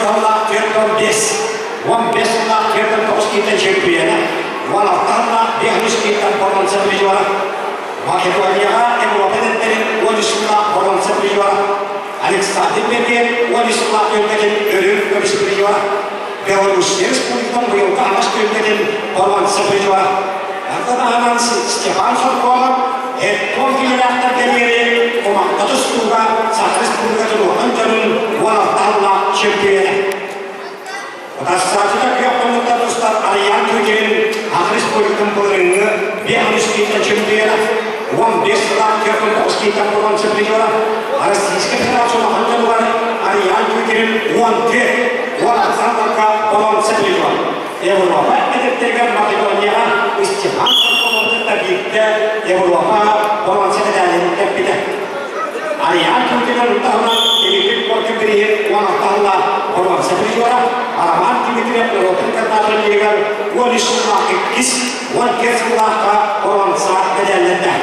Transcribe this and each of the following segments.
сыллаах 45, 15 сыллаах 49 киинтэн чөмпүйүөнэ, 16 сыллаах 5 киинтэн боруонса призера, Македонияҕа Европа эдэрдэрин 13 сыллаах боруонса призера, Александр Бергер 13 сыллаах түөлбэтин өрүн көмүс призера, Белоруссия Республикатын быйылгы аҕыс түөлбэтин боруонса призера, Манна таһынан Степан Соркомов Эдкон киһилээхтэргэ диэри кумахха тустууга Саха Республикатын улахан дьонун 16 сыллаах чөмпүйүөнэ. Утарсааччыта күөх хоннуктан тустар Арыйаан Тютин Саха Республикатын былырыыҥҥы 5 киинтэн чөмпүйүөнэ, 15 сыллаах 49 киинтэн боруонса призера, Российскай Федерация улахан дьонугар Арыйаан Тютин 14 16 сылларга боруонса призера. Европа эдэрдэригэр Македонияҕа Степан Соркомову кытта бииргэ Европа боруонса мэтээлин кэппитэ. Ариан Путинын таһынан Дмитрий Коркин бирииһин 16 сыллаах боруонса призера, Роман Дмитриев норуотун кандидатыгар 13 сыллаах иккис, 14 сыллаахха боруонса мэтээллэрдээх.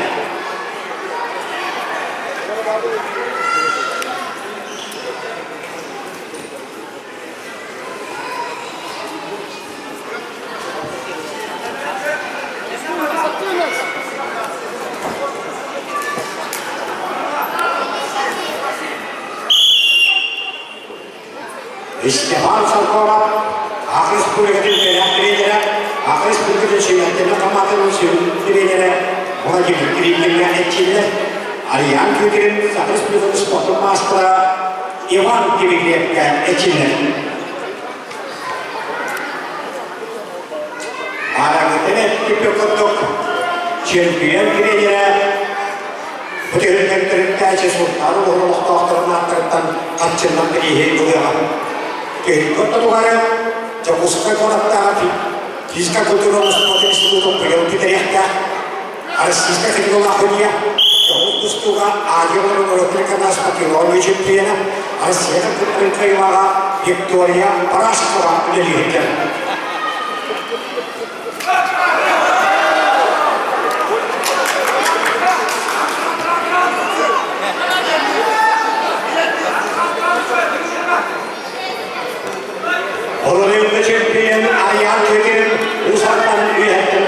Степан Соркоров Саха Республикатын үөрэх тренерэ, Саха Республикатын сүөһэттэрин хамаатын сүрүн тренерэ Владимир Кириллингэ эрчиллэр. Ариан Кюкин Саха Республикатын спортун маастара Иван Кириллевкэ эрчиллэр. Аараҥҥытын эппит курдук, чемпион тренерэ бу түһүлгэн төрүттээччи Султан улууһун олохтоохторун ааттарыттан харчыннан бирииһи ылыаҕа. Түһүлгэ ортотугар Дьокуускай куораттааҕы физика культура спорт институтун быйыл бүтэриэхтээх Российскай федераллаах Хуния тоҕус тустууга Азия оҕолорун норуоттарын спортивнай чемпиона Россия кыттарын кыайыылааҕа Виктория Барашкова үлэлиир. Олоруйга чемпион Ариан Кекин Уус-Алтан үөһэттэн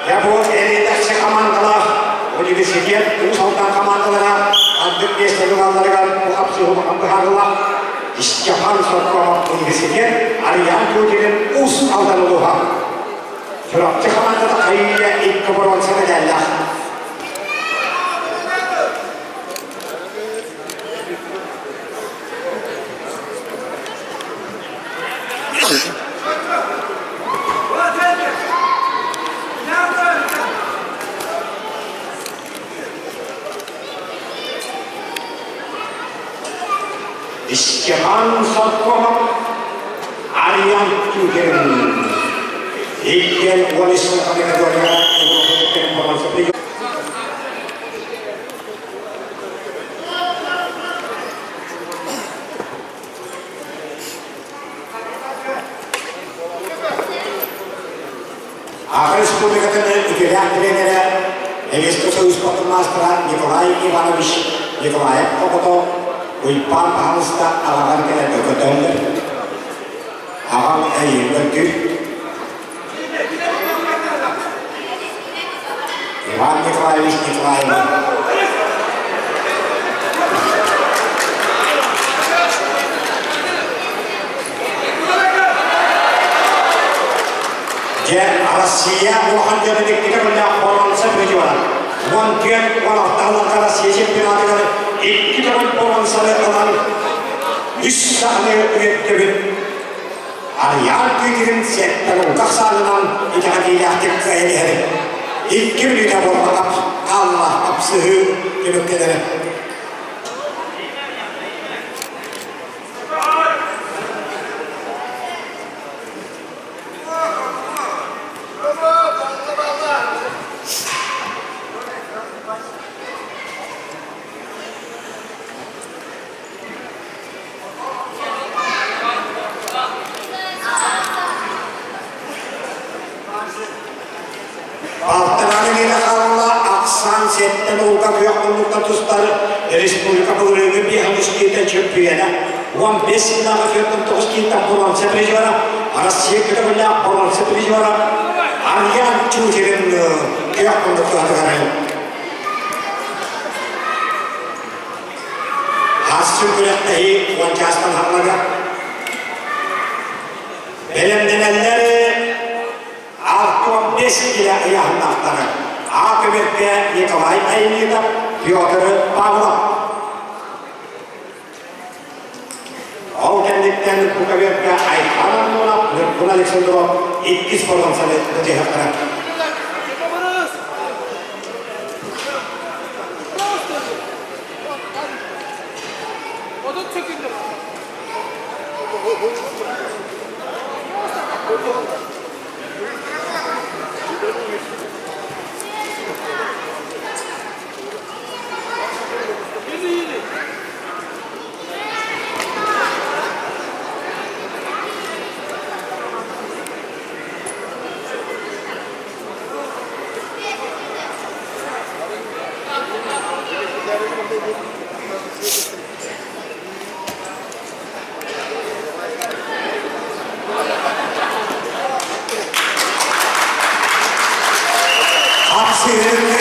Дьэ бу эриэдэхси хамаандалаах университет Уус Алдан хамаандалара ардык миэстэни ылалларыгар бу хапсыһыы быһаарыллар. Степан Соркомов университет Ариан Путинин Уус Алдан улууһа. Чурапчы хамаандата хайыы икки боруонса мэдээллээх. Степан Соркомов Ариан Тюхерин иккиэн 13 категорияҕа Саха Республикатын үтүөлээх тренерэ, Советскай Союз спортун маастара Николай Иванович Николаев оҕото Уйбаан баһаалыста аҕаҕар кэлэргэ көтөллөр. Аҕаҥ эйиин көрдүүр. Иван Николаевич Николаев Дьэ, Россия улахан дьоно дьиктитэ көрдөөх боруонса призера. 14-16 сылларга Россия чемпионатыгар икки төгүл боруонсаны ылан үс саханы үөттүбүт. Арыйаан күүтүгүн сэттэн улгах саанынан итэҕэтиилээхтик кыайан иһэр. Икки мүнүүтэ буолбатах хаалла хапсыһыы түмүктэнэрэ. Алтынаны миэнэ хаалла ахсаан сэттэн ууга күөх муннукта тустар республика былырыыҥҥы биэһ киилэттэн чөмпүйүөнэ, 15 сыллааҕы 49 киилэттэн боруонса призера, Россия көтөҕүллээх боруонса призера Арыйаан Чуучерин күөх курдук туһатыгар Хасчын күрэхтэһии уон чаастан хааллага. Бэлэмнэнэллэр 65 килэ ыйааһыннаахтары. А көмөргө Николай Айнитов, Петр Павлов. Ол кэнниттэн бу көбүөргэ Айхан Антонов, Ньургун Александров иккис боруонсаны тутуһуохтара. Хапсыһыыны.